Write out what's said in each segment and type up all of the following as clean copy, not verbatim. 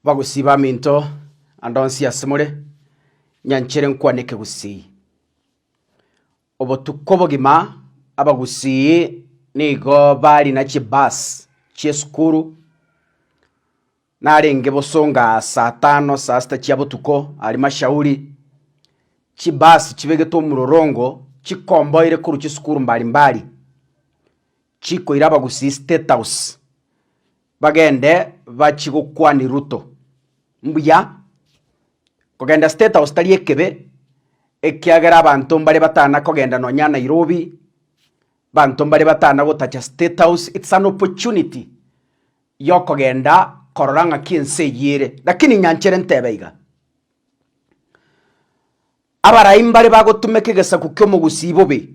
Abagusii baminto, ande onsi ase more, nyanchere nkwane ekegusii. Obotuko obogima abagusii nigo barina chibus chi'esukuru, narenge bosonga saa tano saa sita chia botuko aria mashauri, chibus chibegete omororongo chikomboire korwa chisukuru mbali mbali, chikoira abagusii state house. Bagende bachie gokwania Ruto. Mbuya, kogenda State House tari ekebe, ekiagera abanto mbare batana kogenda nonya Nairobi, abanto mbare batana gotacha State House, it's an opportunity yokogenda korora ng'aki ense eyio ere. Lakini nyanchere ntebe iga, abarai mbare bagotumeka egesaku kia omogusii bobe.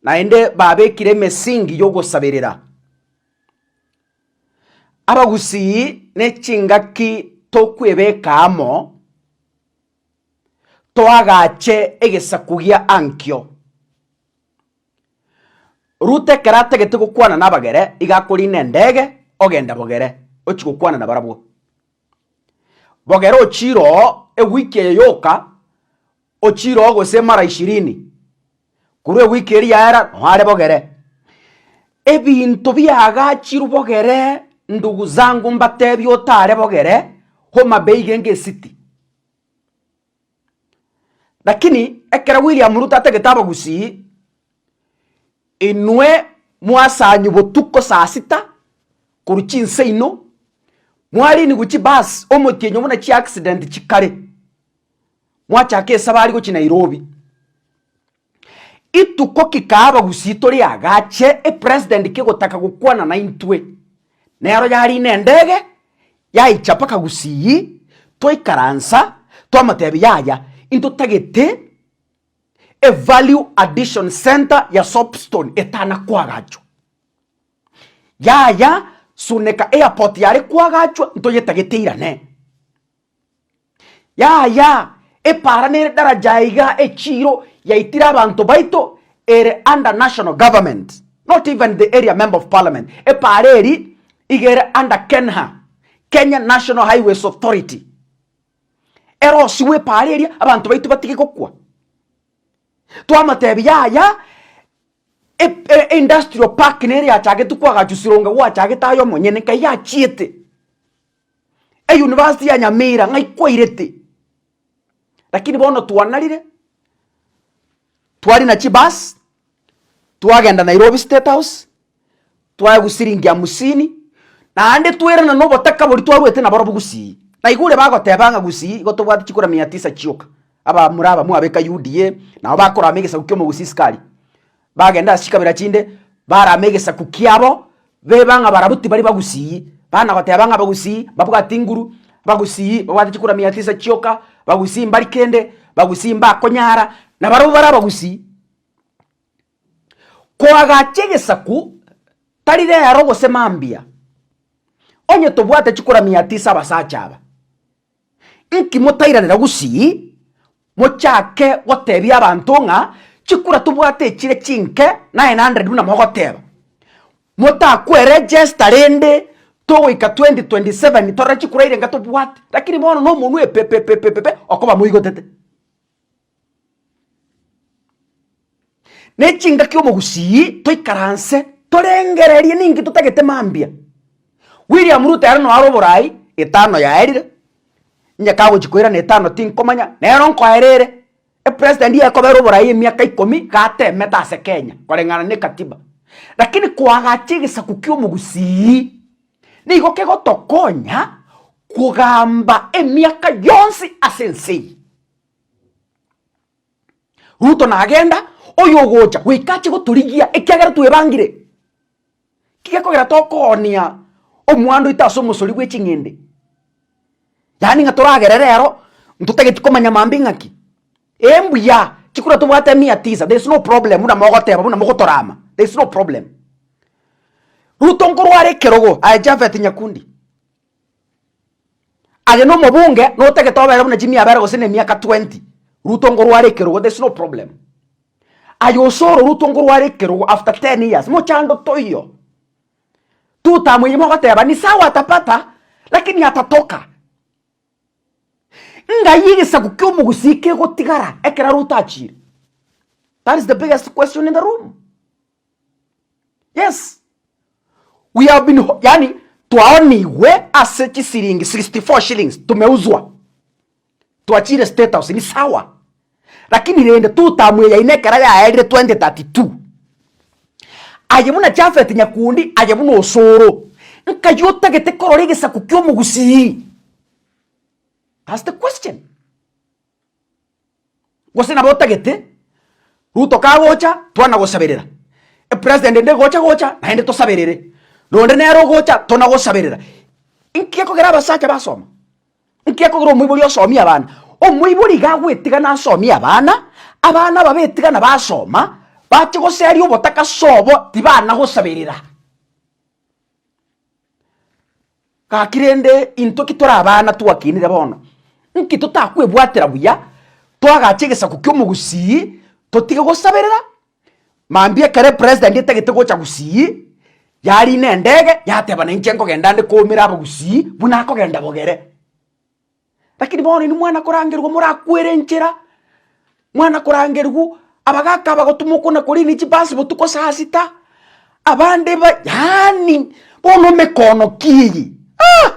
Naende babekire emesingi y'ogosaberera. Abagusii ne chingaki tokwebeka amo, toagache egesaku gia ankio. Ruto ekero atagete gokwana nabagere, iga akorina endege ogenda bogere, ochia gokwana nabarabwo. Bogere ochiire oo ewiki eye yoka, Ochiire oo gose mara ishirini, korwa ewiki eria yaera noo are bogere. Ebinto biagachirwe bogere ndugu zangu mbatebie otare bogere Homa Bay genge ecity. Lakini ekero William Ruto atagete abagusii, inwe mwasanywa botuko saa sita korwa chinse inwe, mwarinigwa chibus omotienyi buna chiaccident chikare. Mwachaka esabari gochia Nairobi. Ituko ki kaa abagusii tore agache epresident kegotaka gokwana naintwe. Nero yarina endege yaicha mpaka gusii twaikaransa twamotebia yaya intotagete e value addition center ya soapstone etana koagachwa. Yaya suneka airport yare koagachwa ntoyetagete eirane. Yaya, epaara nere daraja iga echiiro yaitire abanto baito ere under national government, not even the area member of parliament. Epaara eri iga ere under KENHA, Kenya National Highways Authority. Erosiwe epaara eria abanto baito batige gokwa. Twamotebia yaya, e-industrial park nere yachagete kwagachwa Sironga gwachagete aye omonyene nkai yachiete. Eyunivasiti ya Nyamira ng'ai kwairete? Lakini bono twanarire, twarina chibus, twagenda Nairobi State House, twaegwa siringi hamsini, naende twairana na obotaka boria twarwete nabarobwo gusii. Naigure bagoteba ng'a gusii igo tobwate chikura mia tisa chioka, abamura aba mwabeka UDA, nabo bakorama egesaku kia omogusii isiko aria. Bagenda ase chikabira chinde, barame egesaku kiabo, beba ng'a barabwo tibari bagusii, bana goteba ng'a abagusii mbabwati nguru, abagusii babwate chikura mia tisa chioka, abagusii mbari kende, abagusii mbakonyara, na barabwo bare abagusii. Koagacha egesaku tari rero gose mambia, onye tobwate chikura mia tisa abasacha aba, Inki motairanera gusii, mochake gotebia abanto ng'a chikura tobwate echire chinke 900 buna mogoteba. Motakweregesta rende togoika 2027 torore chikura irenga tobwate, lakini bono nomonwe pepepepepe okoba moigotete. Ne chingaki omogusii toikaranse torengererie ninki totagete mambia. William Ruto ere noare oborai etano yaerire, onye kagochia koirana etano tinkomanya, nero nkoera ere, epresident ekobera oborai emiaka ikomi gatemete ase Kenya koreng'ana na ekatiba. Lakini koagacha egesaku kia omogusii, nigo kegotokonya kogamba emiaka yonsi ase ense eye. Ruto nagenda, oyo ogocha goika ache gotorigia ekiagera twebangire. Ki gekogera tokoonia omwando oito ase omosori bwe ching'ende? Yaani ng'a toragere rero, ntotageti komanya mambia ng'aki? Ee mbuya, chikura tobwate mia tisa, there is no problem buna mogoteba buna mogotorama, there is no problem. Ruto nkorware ekerogo aye Japhet Nyakundi. Aye nomobunge notagete obere buna chimia abere gose na emiaka 20, Ruto nkorware ekerogo there is no problem. Aye Osoro Ruto nkorware ekerogo after 10 years mochando toiyo. Two term eyio mogoteba ni sawa atapata, Lakini atatoka. Ng'ai egesaku kia omogusii kegotigara ekero Ruto achiire? That is the biggest question in the room. Yes. We have been, yani twaonigwe ase chisiringi 64 shillings tumeuzwa. Twachire state house ni sawa. Lakini rende tutamu eye yaino ekero yaerire 2032. Aye buna Japhet Nyakundi, aye buna Osoro, nkai otagete korora egesaku kia omogusii? That's the question. Gose nabo otagete Ruto kagocha twana gosaberera, epresident ende egocha gocha naende tosaberere, na onde nere ogocha tona gosaberera. Inki gekogera abasacha basoma? Inki gekogera omoibori osomie abana? Omoibori iga agwetigana asomie abana, abana aba betigana basoma, bache goseria obotaka sobo tibana gosaberera. Gaki rende intwe ki tore abana twakinire bono, nki totakwebwatera buya, toagache egesaku ki'omogusii, totige gosaberera? Mambia ekero epresident etagete gocha gusii, yarina endege, yateba nainche nkogenda nde koumera abagusii buna akogenda bogere. Lakini bono inwe mwana korangerigwa morakwere enchera, mwana korangerigwa abagaka abagotu mokona korina chibasi botuko saa sita, abande ba yaani bono mekono ki eye? Ah!